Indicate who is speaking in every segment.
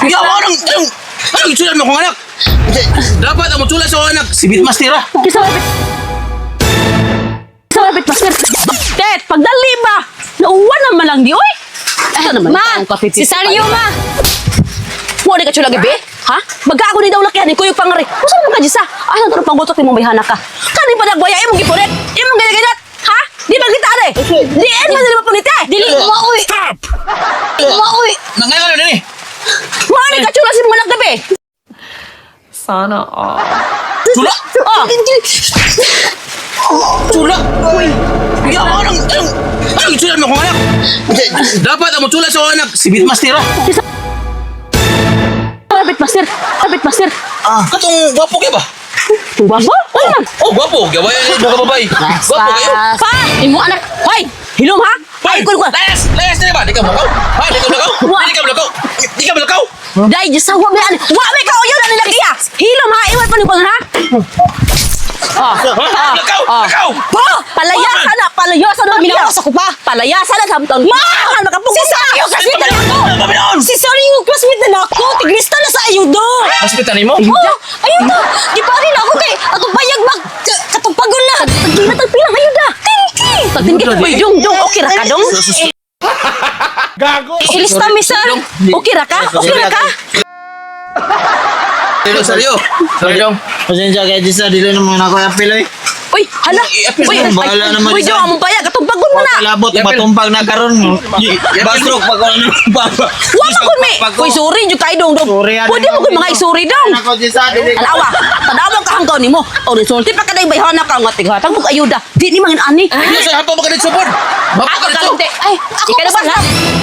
Speaker 1: Yawa anong anong anong itsura mo kong anak? Dapat ang mutsula sa akong anak si Bitmaster ah.
Speaker 2: Kisa malapit. Kisa malapit, master. Tet, pagdali ba? Nauwan naman lang di, oy. Ito naman,
Speaker 3: Ma,
Speaker 2: taong kapipi-
Speaker 3: si Saryo, ma.
Speaker 2: Mo ni ka chula gabi? Ha? Baga ako ni daw lakihan ni kuyog pangari. Usa man ka disa? Asa taro panggutok ni mong bayhana ka? Kani pa nagwaya imong gipulit? Imong ginaginat? Ha? Di ba kita ade? Di en man nila mapunit eh.
Speaker 3: Dili mo, uy.
Speaker 1: Stop!
Speaker 3: Mo, uy.
Speaker 1: Nangayon ano nini?
Speaker 2: Mo ni ka chula si mong anak gabi.
Speaker 4: Sana all.
Speaker 1: Chula!
Speaker 2: Oh.
Speaker 1: Chula! Uy! Yawa anong anong anong itsura mo kong anak? Dapat ang mutsula sa akong anak si Bitmaster ah.
Speaker 2: Kisa malapit, master. Malapit, master.
Speaker 1: Ah, katong gwapo kay ba?
Speaker 2: Gwapo? Ano man?
Speaker 1: Oh, gwapo. Gaway ni buka babay. Gwapo kayo.
Speaker 2: Pa! Imo anak. Hoy! Hilom ha? Ay, kun ko.
Speaker 1: Layas! Layas na ba? Di ka mulakaw? Ha? Di ka mulakaw? Di ka mulakaw? Di ka mulakaw?
Speaker 2: Dai jud sa wa may ani. Wa may kauyon ani lagi ha. Hilom ha, iwan pa ni ko ha. Ah.
Speaker 1: Ha? Mulakaw! Mulakaw!
Speaker 2: Pa! Palayasan na, palayasan na.
Speaker 3: Paminaw sa ko pa.
Speaker 2: Palayasan na samtang. Ma! Makapugong
Speaker 3: Si Saryo kasi talaga ako.
Speaker 1: Paminaon!
Speaker 3: Si Saryo, classmate na nako. Tiglista na sa ayuda.
Speaker 1: Mas pitan mo?
Speaker 3: Oh, ayuda. Di pa rin ako kay atong payag bag katong pagol na.
Speaker 2: Tagpila, tagpila, ayuda.
Speaker 3: Tingki.
Speaker 2: Tagtingki. Uy, dong, dong, okay ra ka, dong?
Speaker 3: Ilista mi sir.
Speaker 2: Okay ra ka? Okay ra ka?
Speaker 1: Seryo, seryo. Sorry, dong.
Speaker 5: Pasensya kay Jisa, dili naman ako apil oy.
Speaker 2: Uy, hala. Uy,
Speaker 5: Bahala
Speaker 2: ay,
Speaker 5: naman
Speaker 2: uy,
Speaker 5: siya.
Speaker 2: dong, among payag. Katong bagon mo na.
Speaker 5: Kalabot, matumpag na karon. Basrok pag ano baba.
Speaker 2: Wa man kun mi. Uy, sorry jud kay dong, dong.
Speaker 5: Sorry, ano
Speaker 2: Pwede mo kun mga isuri dong.
Speaker 5: Ako Jisa, dili.
Speaker 2: Alawa, tanawa ka hanggaw nimo. O sulti pa kaday bayhana ka nga tighatag mo ayuda. Di ni mangin ani.
Speaker 1: Ano sa hapon ba ka dito, pod? Baka
Speaker 2: Ako
Speaker 1: ka dito.
Speaker 2: kalinte.
Speaker 3: Ay, ako
Speaker 2: Ikaw na
Speaker 3: ba sala?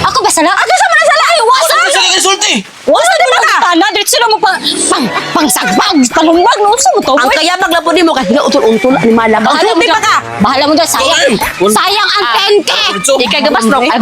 Speaker 3: Ako ba sala?
Speaker 2: Ako sa man sala ay wasa.
Speaker 1: Ano sa insulti?
Speaker 2: Wasa di ba ka?
Speaker 3: Tana, diretso na mo pang pang pangsagbag, palumbag no sa mo to.
Speaker 2: Ang kayabag lang po nimo kay utol-untol ni malabang.
Speaker 3: Bahala mo
Speaker 2: Sulti pa
Speaker 3: dyan.
Speaker 2: ka.
Speaker 3: Bahala mo dyan. Sayang.
Speaker 1: Ay!
Speaker 3: Sayang ang 10K.
Speaker 1: Diretso.
Speaker 2: Ikay gabas dong. Ay,